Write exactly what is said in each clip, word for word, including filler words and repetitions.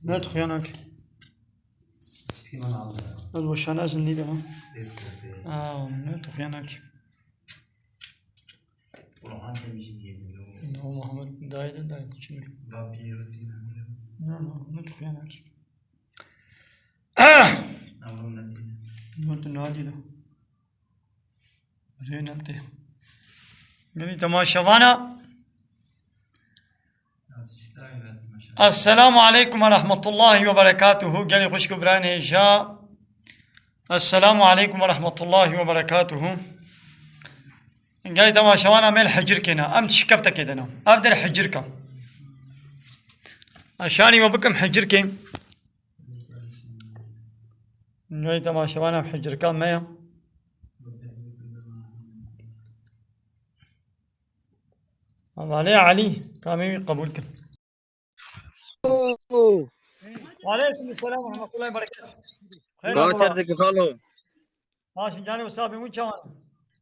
Ne tuxuyanak. Tiştî min aldı. Ez weşana zindî de ha. Aa, ne tuxuyanak. Kur'an demiş diye de. Ne Muhammed dayı da dayı şimdi. Rabbi yürüdü. Ne, ne, ne tuxuyanak. Ah! Amrun nebi. Murdu nadî de. Rê nemtê. Gelî temaşevana. Esselamu aleykum ve rahmetullahi ve berekatuhu. Gelî xwişk û birayên hêja. Esselamu aleykum ve rahmetullahi ve berekatuhu. Gelî temaşevana me li hicirkê ne. Em şikeftekê de ne. Ev der hicirka. Ez şanî we bikim hicirkê. Gelî temaşevana hicirka me ya. Hevalê Elî, tamê wî qebûl kir. Aleykum selam ve rahmetullahi ve berekatuhu. Xeyr Baş olsun. Erdikî xalo. Baş in canê wisa bin, hûn çawan?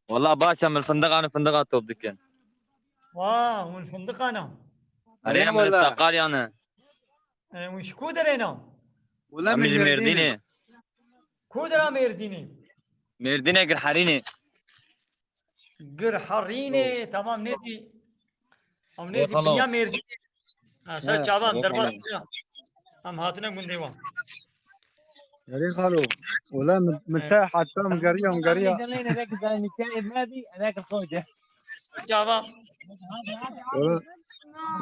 Wala baş e, min findiqan û findiqa top dikin. Wa, hûn findiqan e. Erê, min Sakarya ne. E, hûn ji ku derê ne? Wala em ji Mêrdînê. Ku dera Mêrdînê? Mêrdînê, Girherînê. Girherînê, tamam, nêzî. Em nêzî dinya Mêrdînê. Ha, ser çavan, derbas dinya. Em hatine gundê wan. Erê xalo, wala min, min te heta min geriya, min geriya. Çava. Wala,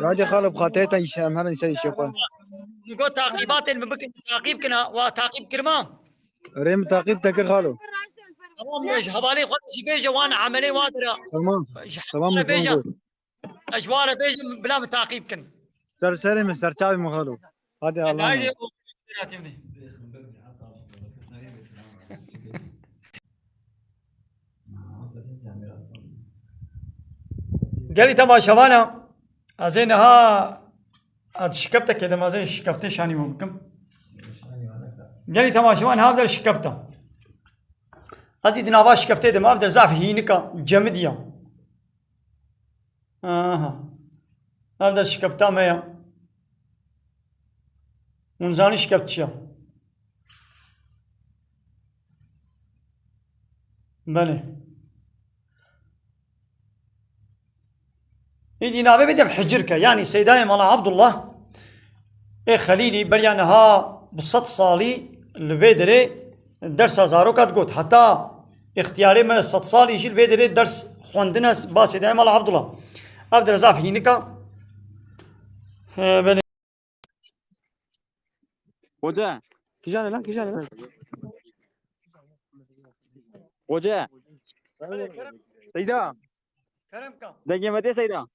ya de xalo, bi xatirê te îşe, em herin ser îşê xwe. Min got taqîbatên min bikin, taqîb kin ha, wa taqîb kirma. Erê min taqîb te kir xalo. Tamam, ji hevalê xwe jî bêje wan emelê wa dira. Tamam. Tamam, bêje. Ez ji wan re bêjim, bila min taqîb kin. Ser serê min, ser çavê min xalo. Hadi Allah'a emanet. Gelî temaşevana, ez ê niha ez şikeftekê de, ez ê şikeftê şanî we bikim. Gelî temaşevan, hav der şikefta. Ez ê di nava şikeftê de, hav der zaf hînika, cemidiya. Aha. Ev der şikefta me ya. Hûn zanî şikeft çi ya? Belê. Îdî navê bidem hicir ke. Yanî Seydayê Mala Abdullah ê Xelîlî beriya niha bi sed salî li vê derê dersa zaroka digot. Heta îxtiyarê me sed salî jî li vê derê ders xwendine ba Seydayê Mala Abdullah. Ev der zaf hînika. He, belê. Hoca. Kîjan e lan, kîjan e lan? Hoca. Belê, Kerem. Seyda. Kerem ka. Dengê me tê Seyda.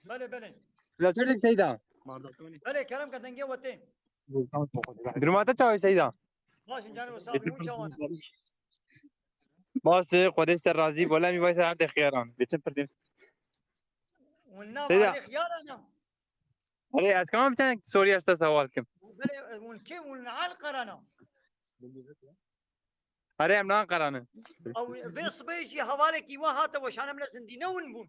Belê, belê. Lafçelik Seyda. Belê, Kerem ka, dengê we tê. Duruma te çawa ye Seyda? Baş in, canê we sax bin, hûn çawan? Baş e, Xwedê ji te razî, wela em ê vay ser erdê xiyaran. Dê çi pirsîm? Hûn nav Seyda. Erdê xiyaran e? Erê, ez kama biçen sorî ez te sewal kim. Belê, hûn kê, hûn li Enqera ne? Erê, em li Enqera ne. Ew vê sibê jî hevalekî we hate weşane, min zindî ne hûn bûn.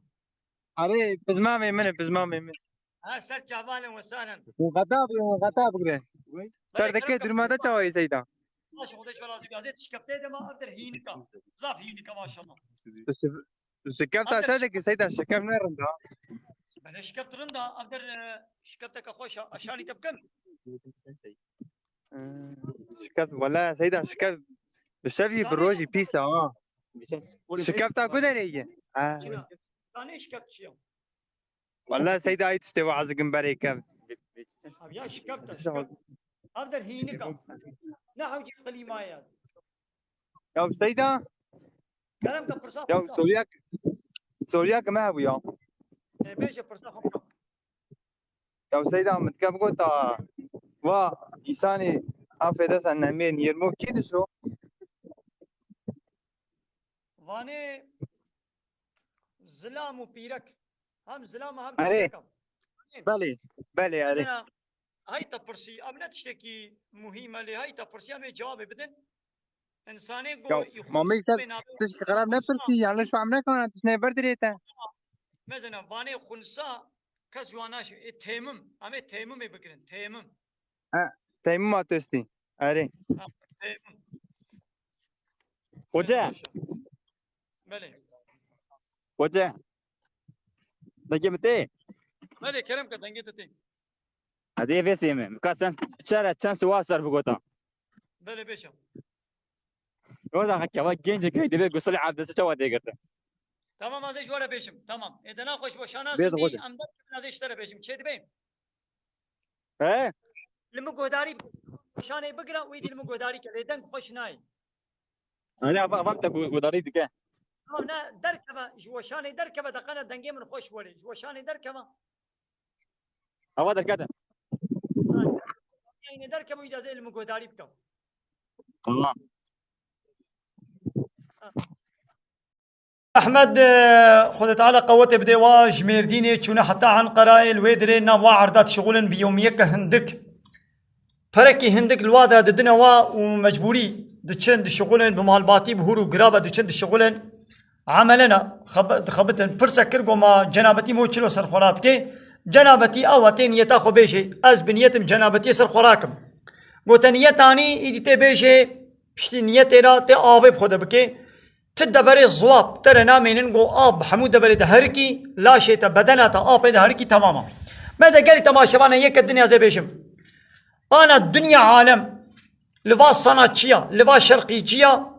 Erê, pizmamê min e, pizmamê min. Her ser çavan e, wesanen. Hûn xeta bigire, hûn xeta bigire. Belê, çar dike, kerem ka, durma te çawa ye Seyda? Baş, Xwedê ji we razî be. Ez ê şikefteyê de ma, ev der hînika. Zaf hînika, maşallah. Şikefta çi dikî Seyda, şikeft ne rind e? Belê şikeft rind e, ev der, e, şikefteke xweş e, ez şanî te bikim. Hmm, şikeft, wele Seyda şikeft bi şevî bi rojî pîs e ha. Şikefta ku derê ye? Ha. Zanî şikeft çi ye? Wele Seyda, ê tiştê we ez dikim berê kev. Ev ya şikeft e, şikeft. Ev der hînik e. Ne hewcê klîma ye. Ya Seyda. Kerem ke pirsa xwe bike. Ya Soriyak, Soriyak me hebû ya. Ê, bêje pirsa xwe bike. Ya Seyda, min dike bigota, va îsanê afê de sen nemêrn yirmo kî dişo? Vanê zilam û pîrek. Hem zilam e hem pîrek e. Erê. Belê, belê, erê. Mesela, hey te pirsî, ev ne tiştekî muhîm e, lê hey te pirsî, em ê cewabê bidin. Însanê go. Ya, ixwîn mamê, te tişt xerab nepirsî, yanlış fam nekana, tişt ne berdirê te. Mezena, vanê xunsa, kes wana şi, ê têmim, em ê têmimê bigirin, têmim. E, Teymû ma tu stî. Erê. Ha, e, Hoca. Belê. Hoca. Dengê min tê? Belê, kerem ke, dengê te tê. Ez ê vê sê me. Ka sen çere çend siwa ser bigota. Belê, bêşem. Orada hak ya, bak, gencek hey, deve Gusül Abdesi çawa de girdi. Tamam, ez ê ji we re bêşim. Tamam. Ê de naxweş bo şana Bêz zindî, Hoca. Em de ez ê ji te re bêşim. Çê dibê? He? Li min guhdarî şanê bigira, wî dî li min guhdarî ke. Lê deng xweş nayê. Ana, va-, va te gu-, guhdarî dike. Tamam, ne, derkeve, ji weşanê derkeve, deqene dengê min xweş werê. Ji weşanê derkeve. Ava derkete. Ha, yayne derkeve, wî de ez ê li min guhdarî bikim. Tamam. Ha. Ehmed, e, Xwedê Teala qewetê bide wa ji Mêrdînê çûne heta Enqerayê, li wê dirê nav wa erda dişixulin bi yewmiyeke hindik. Perekî hindik li wa dire didine wa û mecbûrî diçin dişixulin, bi malbatî, bi hûr û girave diçin dişixulin. Emelena xebe-, dixebitin. Pirse kir, got, ma cenabetî mo çilo ser xwe radike? Cenabetî awa tê niyeta xwe bêjê. Ez bi niyetim cenabetiyê ser xwe rakim. Gote niyetanî, îdî tê bêjê, piştî niyetê re tê avê bi xwe de bike. Ti deverê ziwab te re namênin, go av bi hemû deverê de herikî, laşê te, bedena te, apê de herikî, temam e. Me de gelî temaşevane yeke dinya zê bêjim. Ana dinya alem, li va sanatçiya, li va şerqîciya,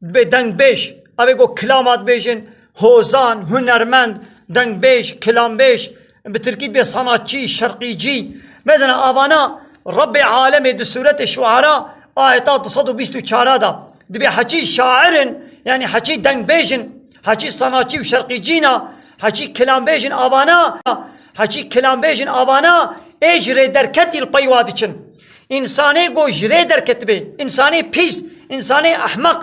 dibê dengbêj, ev ê go kilama dibêjin, hozan, hunermend, dengbêj, kilambêj, bi tirkî dibê sanatçî, şerqîcî. Mezena avana Rebbê alemê di sûretê Şuara ayeta du sed û bîst û çar de dibê heçî şair in, yanî heçî dengbêj in, heçî sanatçî û şerqîcî ne, heçî kilambêj in avana, heçî kilambêj in avana ê ji rê derketî li pey wa diçin. Însanê go ji rê derketibê, însanê pîs, însanê ehmeq,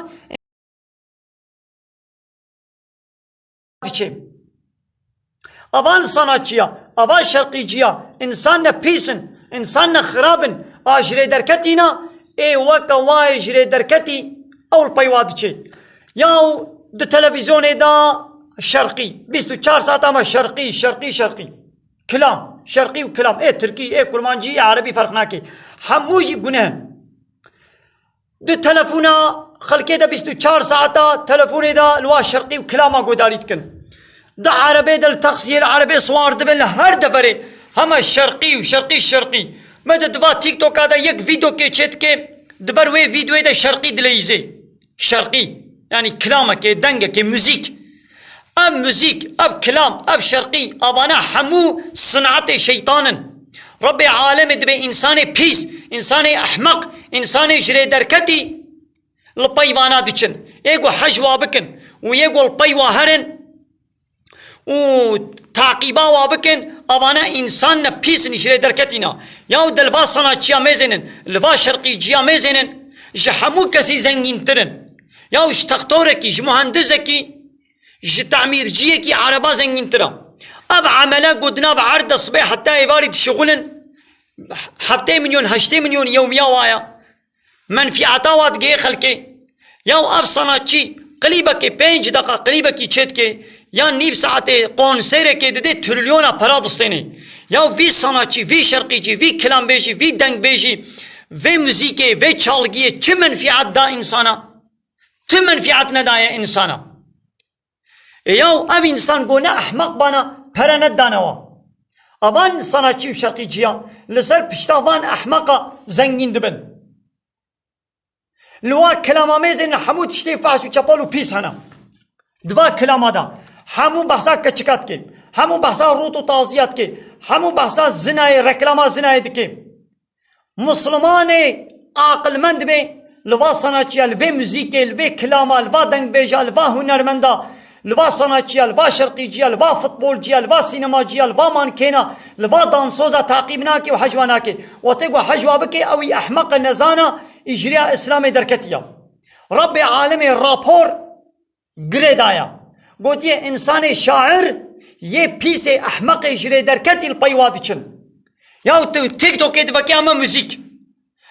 diçe. Avan sanatçiya, ava şerqîciya, însan ne pîs in, însan ne xirab in, a ji rê derketî na, ê weke wa yê ji rê derketî, ew li pey wa diçe. Yaw di televîzyonê de şerqî, bîst û çar saet ama şerqî, şerqî, şerqî. Kilam, şerqî û kilam, ê tirkî, ê kurmancî, ê erebî ferq nake. Hemû jî gune in. Di telefona xelkê de bîst û çar saeta telefonê de li wa şerqî û kilama guhdarî dikin. Di erebê de li taksiyê li erebê siwar dibin, li her deverê hema şerqî û şerqî, şerqî. Me de di va TikToka de yek vîdokê çê dike, di ber wê vîdoyê de şerqî dileyîzê. Şerqî, yanî kilamekê, dengekê, muzîk. Ev muzîk, ev kilam, ev şerqî, avana hemû sinatê şeytan in. Rebbê alemê dibê însanê pîs, însanê ehmeq, însanê ji rê derketî li pey vana diçin. Ê ku hej wa bikin û yê ku li pey wa herin û taqîba wa bikin, avana însan ne pîs in, ji rê derketî na. Yaw de li va sanatçiya mêzênin, li va şerqîciya mêzênin, ji hemû kesî zengîntir in. Yaw ji textorekî, ji muhendizekî, ji temîrciyekî ereba zengîntir e. Ev emele ku di nav erd de sibê heta êvarî dişixulin, heftê milyon, heştê milyon yewmiya wa ye. Menfîeta wa digihê xelkê. Yaw ev sanatçî klîbekê, pênc deqa klîbekî çêdike, yan nîv saetê konserekê didê trilyona pera distênê. Yaw vî sanatçî, vî şerqîcî, vî kilambêjî, vî dengbêjî, vê muzîkê, vê çalgiyê çi menfîet da însana? Ti menfîet nedaye însana. Ê yaw ev însan go ne ehmeq bana, pere nedane wa. Avan sanatçî û şerqîciya li ser pişta van ehmeqa zengîn dibin. Li wa kilama mêzên hemû tiştê fahş û çepal û pîs hene. Di va kilama de hemû behsa keçika dike, hemû behsa rût û taziya dike, hemû behsa zinayê, reklama zinayê dike. Muslimanê aqilmend bê, li va sanatçiya, li vê muzîkê, li vê kilama, li va dengbêja, li va hunermenda, li va sanatçiya, li va şerqîciya, li va futbolciya, li va sînemaciya, li va mankêna, li va dansoza taqîb nake û hej wa nake. Wextê ku hej wa bike, ew î ehmeq e, nezana, î ji riya Îslamê derketiya. Rebbê alemê rapor girê daye. Gotiye, însanê şair yê pîsê ehmeqê ji rê derketî li pey wa diçin. Ya tu TikTokê diveke hema muzîk.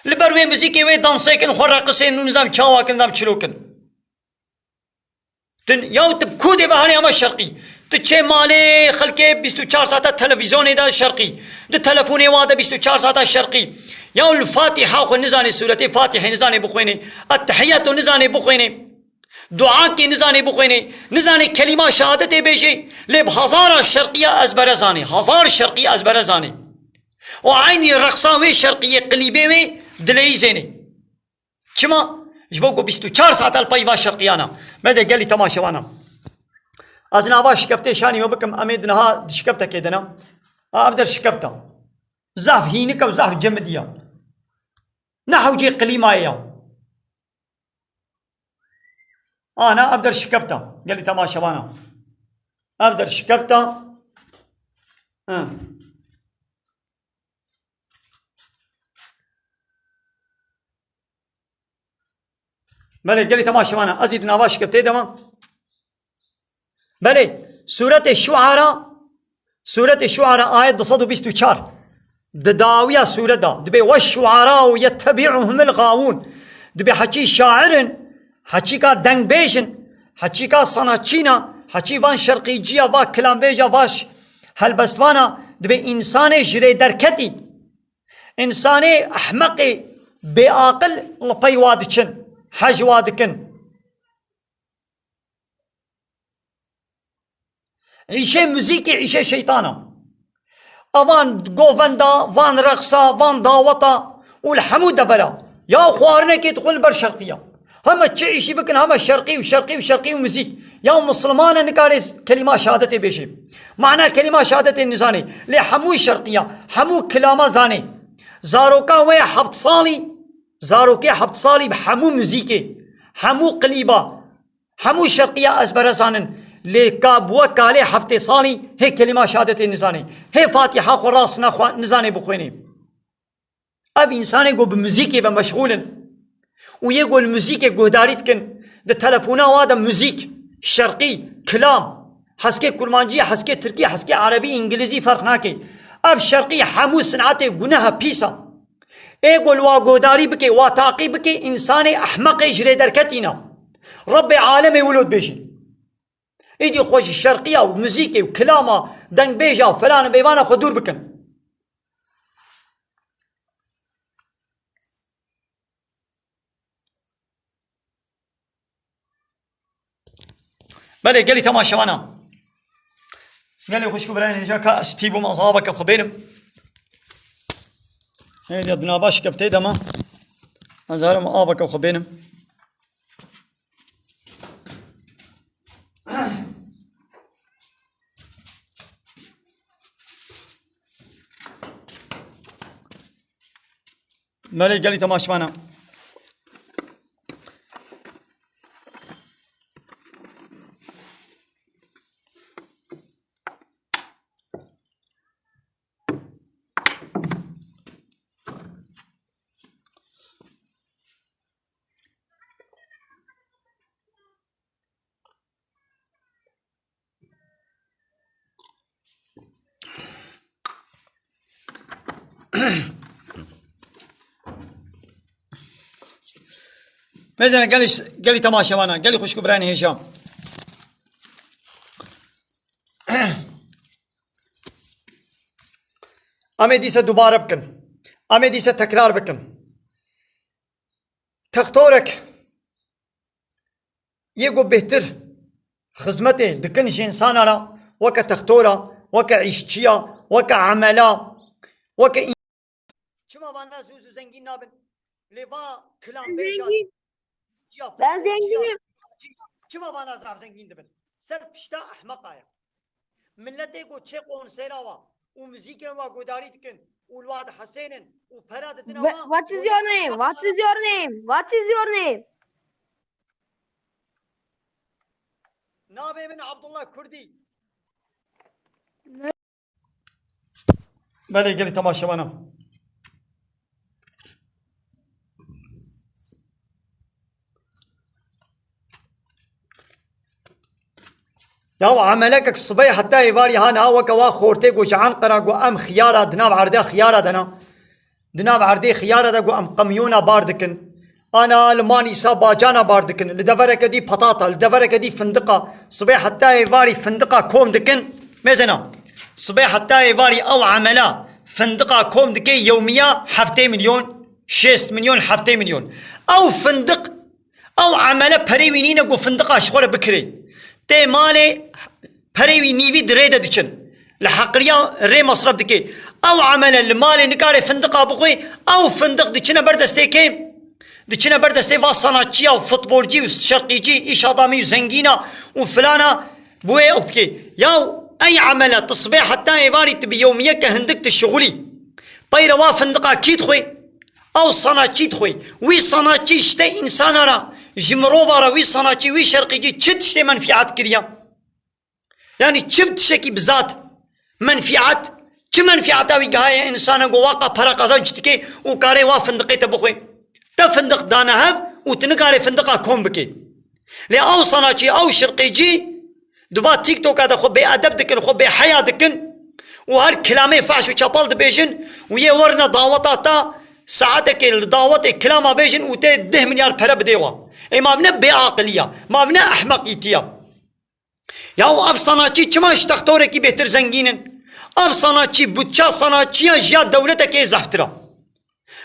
Li ber wê muzîkê wê dansê kin, xwe reqisên û nizam çawa kin, nizam çilo kin. Tu, ya tu bi ku dê ve hanê hema şerqî. Tu çê malê xelkê bîst û çar saeta televîzyonê de şerqî. Di telefonê wa de bîst û çar saeta şerqî. Ya li Fatiha xwe nizanê, sûretê Fatihê nizanê bixwênê. Ettehiyyato nizanê bixwênê. Duakê nizanê bixwênê. Nizanê kelîma şehadetê bêjê. Lê bi hezara şerqiya ezbere zanê. Hezar şerqiya ezbere zanê. Û eynî reqsa wê şerqiyê, qilîbê wê dileyîzênê. Çima? Ji bo ku bîst û çar saet li pey va şerqiyana. Mece gelî temaşevana. Ez nava şikefte şanî we bikim, em ê di niha di şikeftekê de ne. A, ev der şikefta. Zaf hînik e û zaf cemidî ya. Ne hewcê klîmayê ya. Ana ev der şikefta. Gelî temaşevana. Ev der şikefta. Hı. Belê, gelî temaşevana, ez ê di nava şikefteyê de me. Belê, sûretê Şuara, sûretê Şuara ayet du sed û bîst û çar. Di dawiya sûre de dibê: "Weşşuarau yettebi'uhumul gawûn." Dibê heçî şair in, heçîka dengbêj in, heçîka sanatçî ne, heçî van şerqîciya, va kilambêja, va ş-, helbestvana, dibê însanê ji rê derketî. Însanê ehmeqê bêaqil li pey wa diçin, hej wa dikin. Îşê muzîkê îşê şeytan e. Evan govenda, van reqsa, van daweta û li hemû devera. Ya xwarinekê dixwin li ber şerqiya. Heme çi îşî bikin, heme şerqî û şerqî û şerqî û muzîk. Ya misilman e nikare kelîma şehadetê bêjê. Mana kelîma şehadetê nizanê. Lê hemû şerqiya, hemû kilama zanê. Zaroka wê heft salî, zarokê heft salî bi hemû muzîkê, hemû klîba, hemû şerqiya ezbere zanin. Lê ka bi we kalê heftê salî hê kelîma şehadetê nizanê. Hê Fatiha xwe rast naxwe-, nizanê bixwênê. Ev însanê ku bi muzîkê ve meşxûl in û yê ku li muzîkê guhdarî dikin, di telefona wa de muzîk, şerqî, kilam, heskê kurmancî, heskê tirkî, heskê erebî, îngilîzî ferq nake. Ev şerqî hemû sinetê guneha pîs a. Ê ku li wa guhdarî bike, wa taqî bike, însanê ehmeqê ji rê derketî ne. Rebbê alemê wilo dibêjî. Îdî xwe ji şerqiya û muzîkê û kilama dengbêja felan û bêvana xwe dûr bikin. Belê, gelî temaşevana. Gelê xwişk û birayên hêja, ka ez tî bûm, ez aveke xwe bênim. Hêdî di nava şikefteyê de me. Ez herim aveke xwe bênim. Belê, gelî temaşevana. Mêzene gelî, gelî temaşevana, gelî xwişk û birayên hêja. Em ê dîse dubare bikin. Em ê dîse tekrar bikin. Textorek yê ku bêhtir xizmetê dikin ji însana re, weke textora, weke îşçiya, weke emela, weke în-, çima vana zû zû zengîn nabin? Lê va kilambêja, zengîn, ya ben zenginim. Çima vana zaf zengîn dibin? Ser pişta ehmeqa ye. Miletê ku çê konsera wa û muzîkên wa guhdarî dikin û li wa dihesênin û pera didine wa. What is your name? What is your name? What is your name? Navê min Abdullah Kurdî. Belê, gelî temaşevana. Ya emelekek sibey heta êvarî ha niha weke wa xortê ku ji Enqera ku em xiyara di nav erdê xiyara de ne. Di nav erdê xiyara de ku em qemyona bar dikin. Ana li Manîsa bacana bar dikin, li devereke dî patata, li devereke dî findiqa, sibê heta êvarî findiqa kom dikin. Mêzena, sibê heta êvarî ew emela findiqa kom dike yewmiya heftê milyon, şêst milyon, heftê milyon. Ew findiq, ew emele perê wî nîne ku findiqa ji xwe re bikirê. Tê malê, perê wî nîvî di rê de diçin. Li heqiriya rê mesref dike. Ew emele li malê nikare findiqa bixwe, ew findiq diçine ber destê kê? Diçine ber destê va sanatçiya û futbolcî û şerqîcî, îş adamî û zengîna û filana, bi wê ok dike. Ya ey emele, tu sibê heta êvarî tu bi yewmiyeke hindik tu şixulî. Peyre wa findiqa kî dixwe? Ew sanatçî dixwe. Wî sanatçî ji te însana re, ji mirova re, wî sanatçî, wî şerqîcî çi tiştê menfîat kiriye? Yanî çi tiştekî bi zat, menfîat, çi menfîata wî gihaye însana ku waqa para qazanc dike û karê wa findiqê te bixwe? Te findiq dane hev û tu nikarê findiqa kom bike. Lê ew sanatçî, ew şirqêcî di va TikToka de xwe bêedeb dikin, xwe bêheya dikin û her kilamê fahş û çapal dibêjin û yê werine daweta te, saetekê li dawetê kilama bêjin û tê deh milyar pere bidê wa. Ê ma ne bêaqiliya, ma ne ehmeqîtiya. Yahu ev sanatçî çima ji textorekî bêtir zengîn in? Ev sanatçî, butça sanatçiya ji ya dewletekê zehftir a.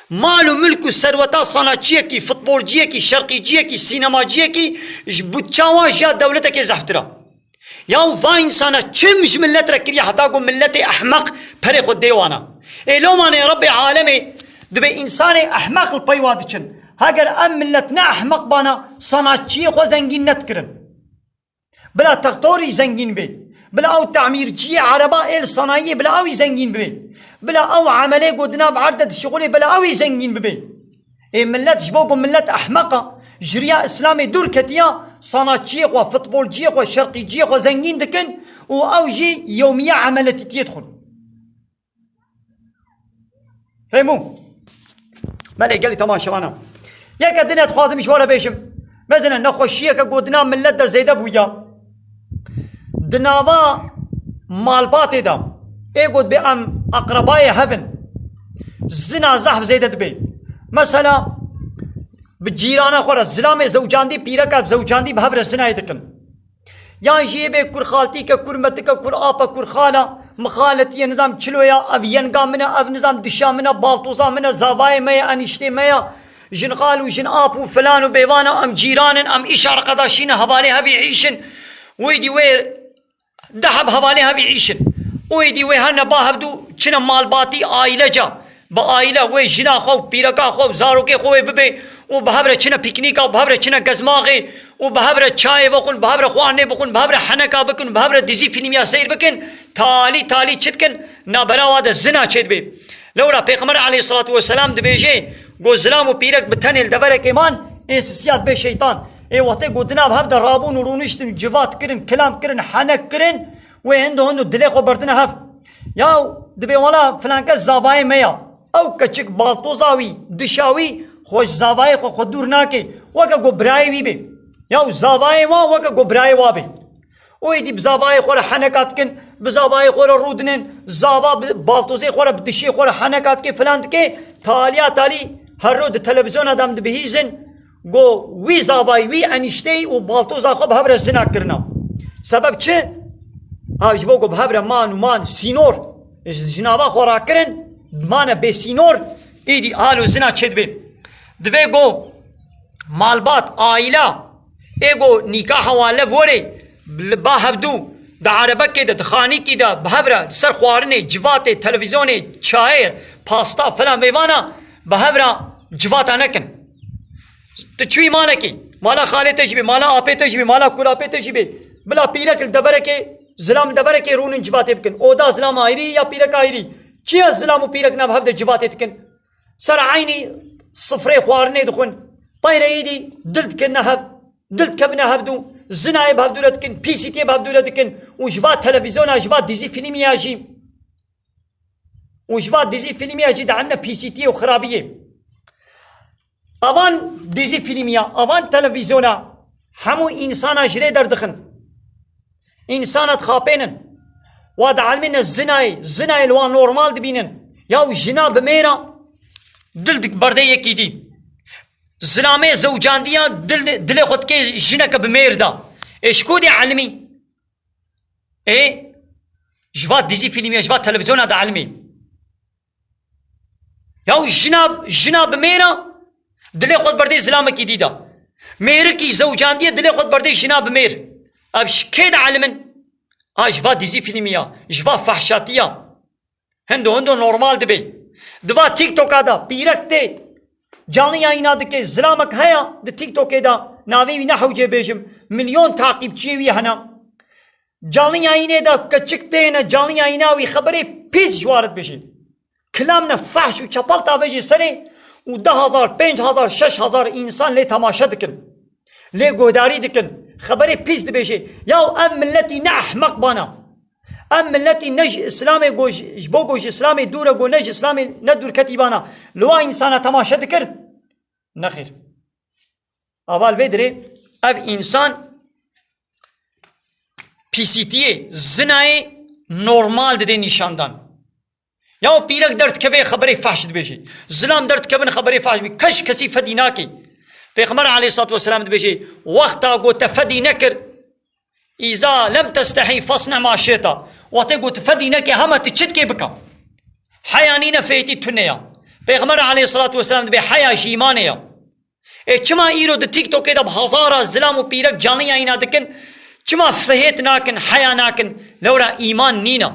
Mal û milk û serweta sanatçiyekî, futbolciyekî, şerqîciyekî, sînemaciyekî ji butça wan ji ya dewletekê zehftir a. Yahu va însana çi ji millet re kiriye heta ku milletê ehmeq perê xwe dê wana? Ê lomanê Rebbê alemê dibê însanê ehmeq li pey wa diçin. Heger em millet ne ehmeq bana, sanatçiyê xwe zengîn nedikirin. Bila textorî zengîn bê. Bila ew tamîrciyê ereba ê li sanayiyê bila ew î zengîn bibê. Bila ew emelê ku di nav erd de dişixulê bila ew î zengîn bibê. Ê millet ji bo ku millet ehmeq a, ji riya Îslamê dûr ketiya, sanatçiyê xwe, futbolciyê xwe, şerqîciyê xwe zengîn dikin û ew jî yewmiya emeletîtiyê dixwin. Fehmû? Belê gelî temaşevana. Yeke din e dixwazim ji we re bêjim. Mezine nexweşiyeke ku di nav millet de zêde bûya. Di nava malbatê de. Ê ku dibê em eqrebayê hev in. Zina zehf zêde dibe. Mesela bi cîrana xwe re zilamê zewcandî pîreka zewcandî bi hev re zinayê dikin. Yan jî ê bê kur xaltîke, kur metike, kur ape, kur xala, mixaletiye, nizam çiloya, ev yenga min e, ev nizam dişa min e, baltoza min e, zavayê me ye, enîştê me ye, jin xal û jin ap û filan û bêvan e, em cîran in, em îş arqedaşî ne, hevalê hevî îş in. Wê dî wê deheb hevalê hevî îş in. Wê dî wê herne ba hevdû çine malbatî aîleca. Bi aîle wê jina xwe û pîreka xwe û zarokê xwe wê bibê û bi hev re çine pîknîka û bi hev re çine gezmaxê û bi hev re çayê vexwin, bi hev re xwarinê bixwin, bi hev re heneka bikin, bi hev re dizî fîlmiya seyr bikin, talî talî çi dikin? Nabera wa de zina çêdibê. Lewra Pêxember aleyhissalatu vesselam dibêje, go zilam û pîrek bi tenê li deverekê man, ê sisiya dibe şeytan. Ê wextê go di nav hev de rabûn û rûniştin, civat kirin, kilam kirin, henek kirin, wê hindo hindo dilê xwe berdine hev. Ya dibê wela filan kes zavayê me ya. Ew keçik baltoza wî, dişa wî, xwe ji zavayê xwe xwe dûr nake. Weke ku birayê wî bê. Ya zavayê wa weke ku birayê wa bê. Û êdî bi zavayê xwe re heneka dikin, bi zavayê xwe re rûdinin, zava bi baltozê xwe re, bi dişê xwe re heneka dike, filan dike, taliya talî her ro di televîzyona de em dibihîzin. Go wî zavayî, wî enîşteyî û baltoza xwe bi hev re zina kirina. Sebeb çi? Ha, ji bo ku bi hev re man û man sînor ji nava xwe rakirin, mane bê sînor, îdî halo zina çêdibe. Divê go malbat, aîla, ê go nîkaha wan lev werê, li ba hevdû, di erebekê de, di xanîkî de, bi hev re, li ser xwarinê, civatê, televîzyonê, çayê, pasta, filan vêvana, bi hev re civata nekin. Tu çûyî malekî, mala xalê te jî bê, mala apê te jî bê, mala kurapê te jî bê. Bila pîrek li deverekê, zilam li deverekê rûnin civatê bikin. Oda zilam ayrî ya pîrek ayrî. Çiya zilam û pîrek nav hev de civatê dikin? Ser eynî sifrê xwarinê dixwin. Peyre êdî dil dikirine hev, dil dikevine hevdû, zinayê bi hevdû re dikin, pîsîtiyê bi hevdû re dikin û ji va televîzyona, ji va dîzî fîlmî ya jî û ji va dîzî fîlmî ya jî diemine pîsîtiyê û xirabiyê. Avan dîzî fîlmî ya, avan televîzyona hemû însana ji rê derdixin. Însana dixapênin. Wa dielmîne zinayê, zinayê li wan normal dibînin. Ya û jina bi mêra dil dik berdê yekî dî. Zilamê zewcandiya dil-, dilê xwe dike jineke bi mêr de. Ê ji ku dê elmî? Ê ji va dizî fîlmî, ji va televizyona de elmî. Ya jina, jina bi mêr e, dilê xwe berdê zilamekî dî de. Mêrikî zewcandiye dilê xwe berdê jina bi mêr. Ev ji kê de elmin? A ji va dizî fîlmî ya, ji va fehşatî ya. Hindo hindo normal dibe. Di va TikToka de pîrek tê canlı yayına dike, zilamek heye di TikTokê de, navê wî ne hewcê bêjim, milyon takipçiyê wî hene. Canlı yayınê de keçik têne, canlı yayına wî xeberê pîs ji wa re dibêje. Kilam ne fehş û çepel tavêjê serê û deh hezar, pênc hezar, şeş hezar însan lê temaşe dikin. Lê guhdarî dikin. Xeberê pîs dibêje. Ya ev milletî ne ehmeq bana. Ev milletî ne ji Îslamê go ji, ji bo go ji Îslamê dûr e, go ne ji Îslamê ne dûrketî bana. Li wa însana temaşe dikir? Nexêr. Aval vê dirê ev însan pîsîtiyê, zinayê normal didê nîşandan. Ya pîrek derdikeve xeberê fahş dibêje. Zilam derdikevin xeberê fahş bî. Kes kesî fedî nake. Pêxember aleyhissalatu vesselam dibêje, wexta got te fedî nekir, "Îza lem testehî fasne ma şêta." Wextê got fedî neke hema tu çi dikê bika. Heya nîne fêtî tune ya. Pêxember aleyhissalatu vesselam dibê heya ji îmanê ya. Ê çima îro di TikTokê de bi hezara zilam û pîrek canlı yayına dikin? Çima fihêt nakin, heya nakin? Lewra îman nîna.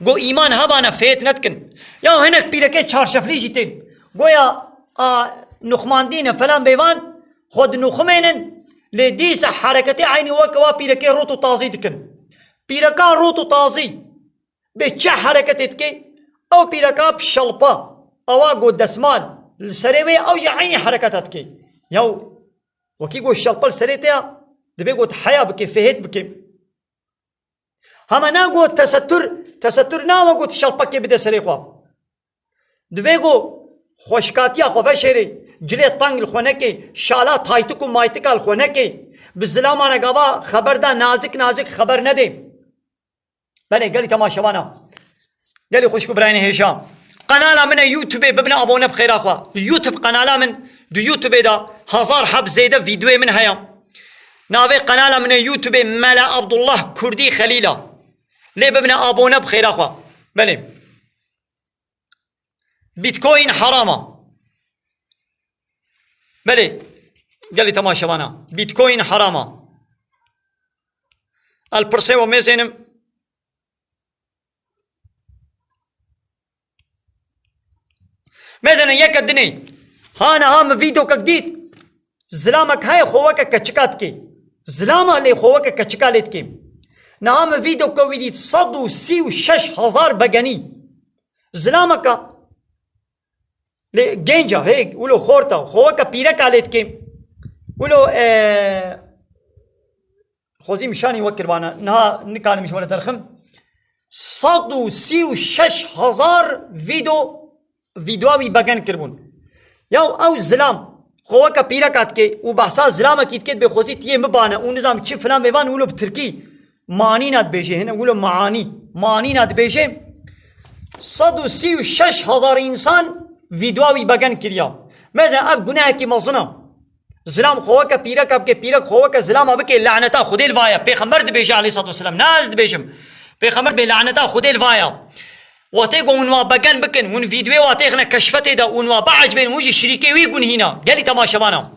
Go îman hebana fihêt nedikin. Ya hinek pîrekê çarşeflî jî tên. Goya a nuxmandî ne falan bêvan, xwe di nuxumênin, lê dîsa hereketê eynî weke wa pîrekê rot û tazî dikin. Pîreka rot û tazî. Bê çi hereketê dike? Ew pîreka bi şelpa, ewa got desmal, li serê wê ew jî eynî hereketa dike. Yaw, wekî got şelpa li serê te ya, dibê got heya bike, fihêt bike. Hema na got tesettur, tesettur nawe got şelpekê bide serê xwe. Divê got xweşkatiya xwe veşêrê, cilê teng li xwe neke, şala taytik û maytika li xwe neke. Bi zilama re gava xeber da nazik nazik xeber nedê. Belê, gelî temaşevana. Gelî xwişk û birayên hêja. Qenala min e YouTube, bibine abone bi xêra xwe. YouTube qenala min, di YouTube de hezar heb zêde vîdeoyê min heye. Navê qenala min e YouTube Mela Abdullah Kurdî Xelîla. Lê bibine abone bi xêra xwe. Belê. Bitcoin herama. Belê, gelî temaşevana. Bitcoin herama. El pirsê we mêzênim. Mêzêne yeke dinê. Ha niha min vîdokek dît. Zilamek heye xwe weke keçika dikê. Zilama lê xwe weke keçika lê dikê. Niha min vîdokek wî dît sed û sî û şeş hezar begenî. Zilameka lê genca, hê, wilo xorta, xwe weke pîreka lê dikê. Wilo, e, xwezî mişanî wek kirbana, niha nikarim ji we re derxim. Sed û sî û şeş hezar vîdo, vîdoa wî begen kirbûn. Ya ew zilam, xwe weke pîreka dike û behsa zilamekî dike, dibê xwezî tiyê min bane û nizam çi filan bêvan, wilo bi tirkî. Manîna dibêje, hine wilo maanî. Manîna dibêje, sed û sî û şeş hezar însan vîdeoya wî begen kiriya. Mezin ev gunehekî mezin e. Zilam xwe weke pîreka bike, pîrek xwe weke zilama bike, laneta Xwedê li vaya. Pêxember dibêje aleyhissalatu vesselam. Ne ez dibêjim. Pêxember dibê laneta Xwedê li vaya. Wextê ku hûn wa begen bikin, hûn vîdeoyê wa têxine keşfetê de, hûn wa biecibên, hûn jî şirîkê wî gunhîna. Gelî temaşevana.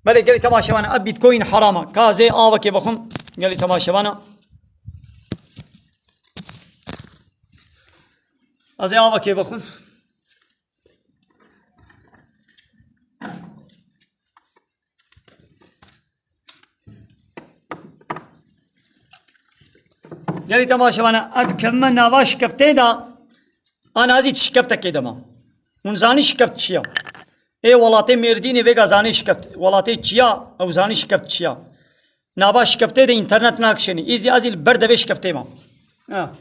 Belê, gelî temaşevana, ev Bitcoin herama. Ka ez ê avekê vexwim, gelî temaşevana. Ez ê avekê vexwim. Gelî temaşevana, ez dikevime nava şikeftê de, an azî şikeftekê de ma. Hûn zanî şikeft çi ya? Ê welatê Mêrdînê vêga zanî şikeft. Welatê çi ya, ew zanî şikeft çi ya. Nava şikeftê de înternet nakişênî. Îzî azî li ber devê şikeftê ma. Ha.